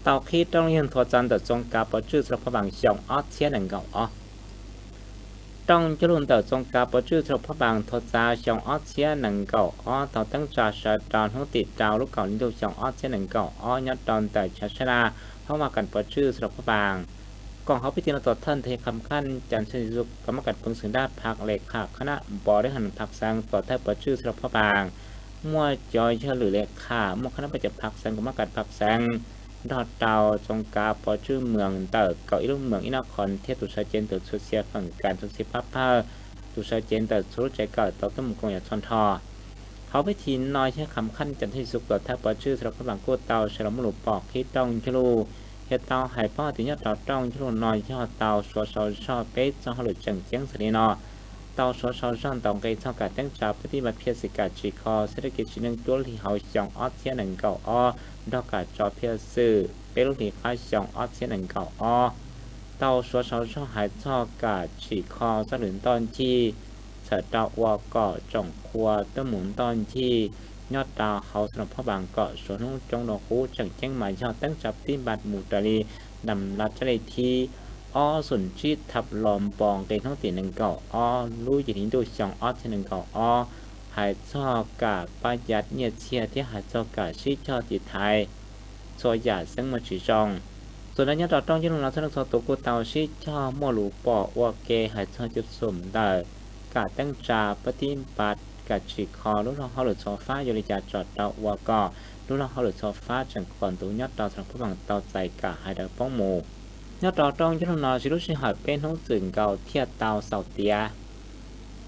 tau qhib rooj yug nthuav txav ntawm txoos kav pov tswj Xas Las Phab Npaas xyoo ob txhiab nees nkaum ob. Rooj yug lug ntawm txoos kav pov tswj Xas Las Phab Npaas nthuav txav xyoo ob txhiab nees nkaum ob tau teeb tsa sawv rau hnub tim rau lub kaum hli ntuj xyoo ob txhiab nees nkaum ob nyob rau ntawm chav sab laj hoob vaj kam pov tswj Xas Las Phab Npaas. Koom hauv pib tim no tom thawj ntawm qham khaj cas txhua kom mab kam peev xwm nrab phaj le kham khab nab npov deb has phaj xeev tom thawj pov tswj Xas Las Phab Npaas, muaj cov yawg lwm le kham muaj khab nab paj cov phaj xeev kom mab kam phaj xeev nrog rau txoos kav pov tswj moos ntawm kaum ib lub moos ib nab qhov thiab tus sawv cev ntawm txhua txhia feem kam txhua txhia pab phawj, tus sawv cev ntawm txhua lub tsev kawm tau tuaj mus koom yam txhua nrho. Hauv pib tim no yawg qham khaj cas txhua tom thawj pov tswj Xas Las Phab Npaas kuj tau sawv los muaj lus pom qhib rooj yug lug, yog tau hais paub tias nyob rau rooj yug lug no yog tau suav sau zog peb txoj hauj lwm tseem ceeb xws li no. Tau suav sau zog ntaus nqe txog kam teeb tsa pab tib npav phiaj xwm kam tsim kho xab dab kev tsim neej cuab hli hauv xyoo ob txhiab nees nkaum ob nrog kam tso phiaj xwm peb lub hli qab xyoo ob txhiab nees nkaum ob. Tau suav sau zog hais txog kam tsim kho txoj lwm ntoj ncig txhawm rau ua kom tsoom qhua tuaj mus ntoj ncig nyob rau hauv Xas Las Phab Npaas kom suav hnub coob dua qub. Tseem ceeb mas yog teeb tsa pab tib npav mus raws li nam lav tsab le thib ob xoom tsib thab los npos nqe hnub tim nees nkaum ob lub yim hli ntuj xyoo ob txhiab nees nkaum ob, hais txog kam pab yav nyiaj txiag thiab hais txog kam sib cog tiv thaiv txhua yam xeeb muaj tsis zoo. Txuas ntawm nyob rau rooj yug lug no txhua leej txhua tus kuj tau sib cog muaj lus pom ua ke hais txog cov xum ntawm kam teeb tsa pab tib npav kam tsim kho lub luag hauj lwm txhua fab yuav li cas tsom rau ua kom lub luag hauj lwm txhua fab tseem kom ntuv nyob rau Xas Las Phab Npaas tau txais kam hais daws poob mus. Nyob rau rooj yug lug no siv lub sij hawm peb hnub txwm nkaus thiaj tau xaus tiav.